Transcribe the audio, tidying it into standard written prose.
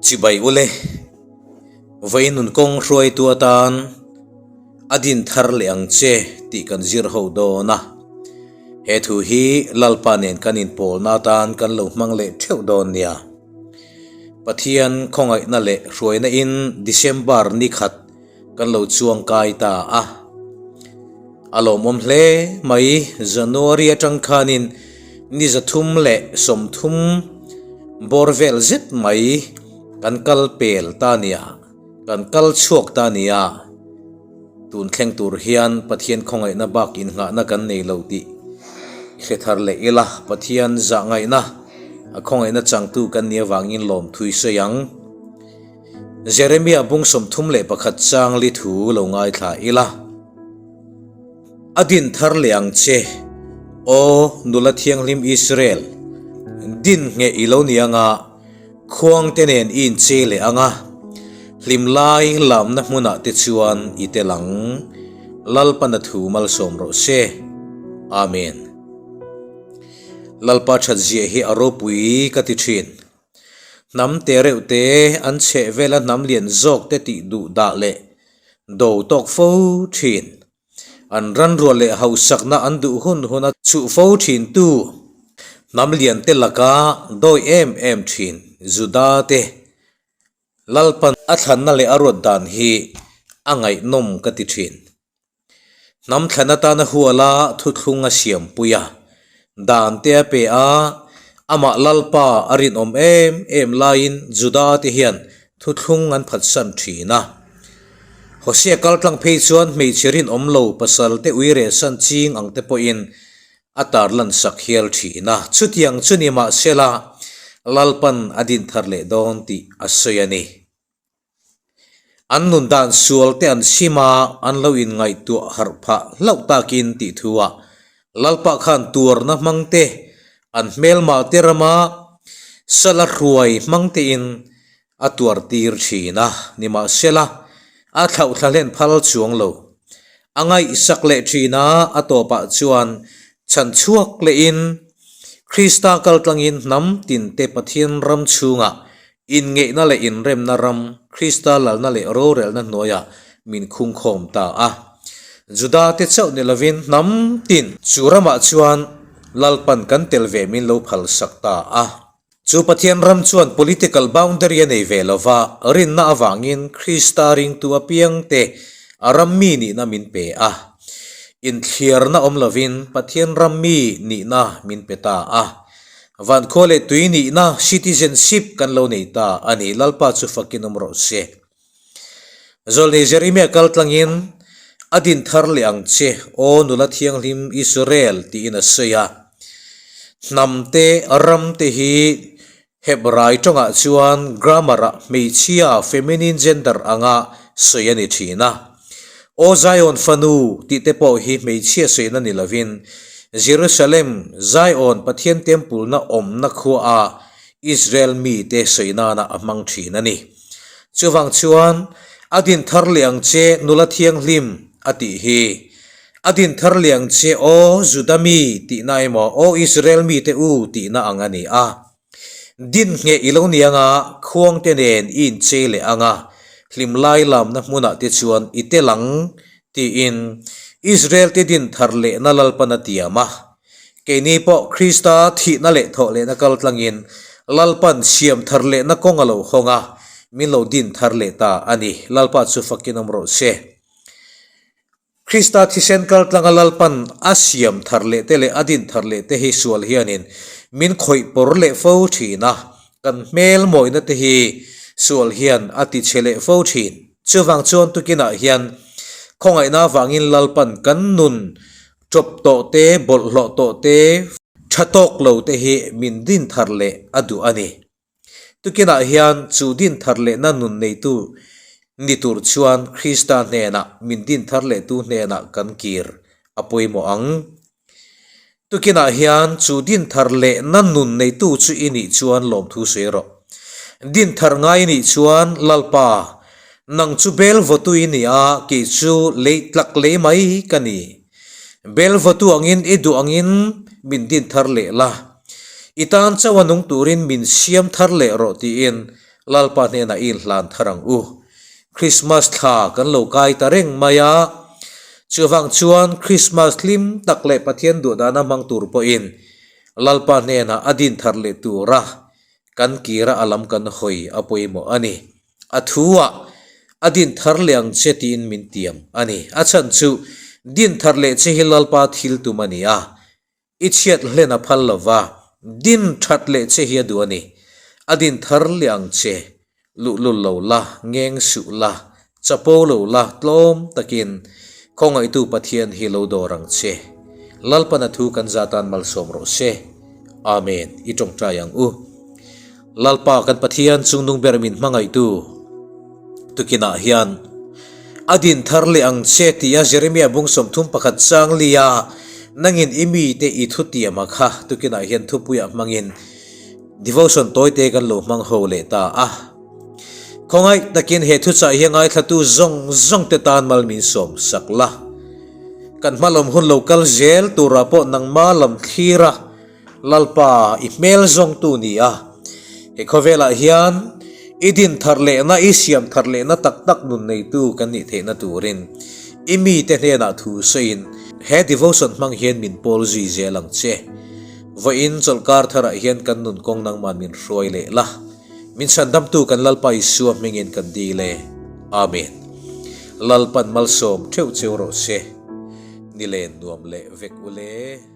Chibai ule, vawiin nun kawng hruaitu atan a din thar leh ang che tih kan zir ho dawn a. He thu hi Lalpa nen kan inpawlna atan kan lo hmang leh theuh dawn nia. Pathian khawngaihna leh hruaina in December ni khat kan lo chuang kai ta a. A lawmawm hle mai, January atang khanin ni 330 bawr vel zet mai kan kal pel ta nia, kan kal chhuak ta nia. Tun thleng tur hian Pathian khawngaihna bak innghahna kan nei lo tih hre thar leh ila, Pathian zahngaihna a khawngaihna changtu kan nih avangin lawmthui sawi ang. Jeremia bung 31 chang li thu lo ngaithla ila. A din thar leh ang che, Aw nula thianghlim Israel, din ngheh i lo ni anga, khuang te nen i inchei leh anga, hlim lai lamna hmunah te chuan i tel ang. Lalpana thu malsawm rawh se. Amen. Lalpa thatzia hi a ropui ka ti thin. Hnam te reuh te an chheh vela hnam lian zawk te tih duh dah leh do tawk fo thin. An ranrual leh hausakna an duh hun huna chhuh fo thin tu hnam lian te laka dawi em em thin Juda te Lalpan a thlanna leh a ruat dan hi a ngaihnawm ka ti thin. Hnam thlan atana huala thuthlung a siampui a, dan te a pe a, amah Lalpa a rinawm em em laiin Juda te hian thuthlung an phatsan thin a. Hosea kaltlang phei chuan hmeichhe rinawm lo pasal te uirehsan ching ang te pawhin a tarlan sak hial thin a, chutiang chu ni mahsela Lalpan a din thar leh dawn tih a sawi a ni. An nun dan sual te an sim a, an lo inngaihtuah harh phah hlauh takin tih thu ah Lalpa khan tuarna hmang te, an hmelma te rama sala hruai hmang tein a tuar tir thin a, nimahsela a thlauh thla hlen phal chuang lo. A ngaihsak leh thin a, a tawpah chuan chhan chhuak lehin Krista kaltlangin hnam tinte Pathian ram chhungah Inngeihna leh inremna ram, Krista lalna leh rorelna hnuaiah min khungkhawm ta a. Judate chauh ni lovin hnam tin chu ramah chuan Lalpan kan tel ve min lo phalsak ta a. Chu Pathian ram chuan political boundary a nei ve lova, rinna avangin Krista ringtu apiangte a ram mi nihna min pe a. Inthliarna awm lovin Pathian ram mi nihna min pe ta a. Vankhua leh tui nihna, citizenship, kan lo nei ta a ni. Lalpa chu fakin awm rawh se. Zawlnei Jeremia kal tlangin, A din thar leh ang che, aw nula thianghlim Israel, tiin a sawi a. Hnam te, ram te hi Hebrai tawngah chuan grammar-ah hmeichhia, feminine gender, anga sawi a ni thin a. Aw Zion fanu tih te pawh hi hmeichhia sawiin a ni lovin, Jerusalem, Zion, Pathian Temple na awmna khua a Israel mite sawi nana a hmang thin a ni. Chuvang chuan, A din thar leh ang che nula thianghlim a tih hi. A din thar leh ang che aw Juda mi tihna emaw aw Israel mite u tihna ang a ni a. Din ngheh i lo ni anga khuangte nen i inchei leh anga hlim lai lamna hmunah te chuan i tel ang tiin Israel te din thar lehna Lalpan a tiam a. Keini pawh Krista thihna leh thawh lehna kal tlangin Lalpan siam thar lehna kawng a lo hawng a, min lo din thar leh ta a ni. Lalpa chu fakin awm rawh se. Krista thisen kaltlanga Lalpan a siam thar leh te leh a din thar leh te hi sual hianin min khawih pawr leh fo thin a, kan hmel mawina te hi sual hian a ti chhe leh fo thin. Chuvang chuan tukinah hian khawngaihna avangin Lalpan kan nun tawp tawh te, bawlhhlawh tawh te, tha tawk lo te hi min din thar leh a duh a ni. Tukinah hian chu din thar lehna nun neitu ni tur chuan Krista hnenah min din thar lehtu hnenah kan kir a pawimawh ang. Tukinah hian chu din thar lehna nun neitu chu i nih chuan lawmthu sawi rawh. Din thar ngai i nih chuan Lalpa, nang chu bel vawtu i ni a, kei chu lei tlak lei mai ka ni. Bel vawtu angin i duh angin min din thar leh la. I tan chauh a nung turin min siam thar leh rawh tiin. Lalpa hnenah i inhlan thar ang u. Krismas thla kan lo kai ta reng mai a, chuvang chuan Krismas hlim tak leh Pathian duhdana hmang tur pawhin Lalpa hnenah a din thar leh tura kan kira a lam kan hawi a pawimawh a ni. A thu-ah a din thar leh ang che tiin min tiam a ni. A chhan chu din thar leh che hi Lalpa thil tum a ni a, I chhiat hlen a phal lo va, din that leh che hi a duh a ni. A din thar leh ang che, luhlul lo la, ngeng suh la, chapo lo la, tlawm takin khawngaihtu Pathian hi lo dawr ang che. Lalpan a thu kan za tan malsawm rawh se. Amen. I tawngtai ang u. Lalpa kan Pathian chungnung ber min hmangaihtu tukinah hian a din thar leh ang che tia Jeremia bung 31 chang lia nangin i mite i thutiama kha tukinah hian thupuiah hmangin devotion tawite kan lo hmang ho leh ta a. Khawngaih takin he thuchah hi a ngaithlatu zawng zawng te tan mal min sawm sak la. Kan hmalawm hun lo kal zel turah pawh nangma lam thlir a. Lalpa, i hmel zawngtu ni a, he khawvelah hian i din thar lehna, i siam thar lehna tak tak nun neitu kan nih theihna turin i mite hnenah thu sawiin he devotion hmang hian min pawl zui zel ang che. Vawiin chawlhkar tharah hian kan nun kawng nangman min hruai leh la, min chhandamtu kan Lalpa Isua hmingin kan dil e. Amen. Lalpan malsawm theuh cheu rawh se. Nilen nuam leh vek ule.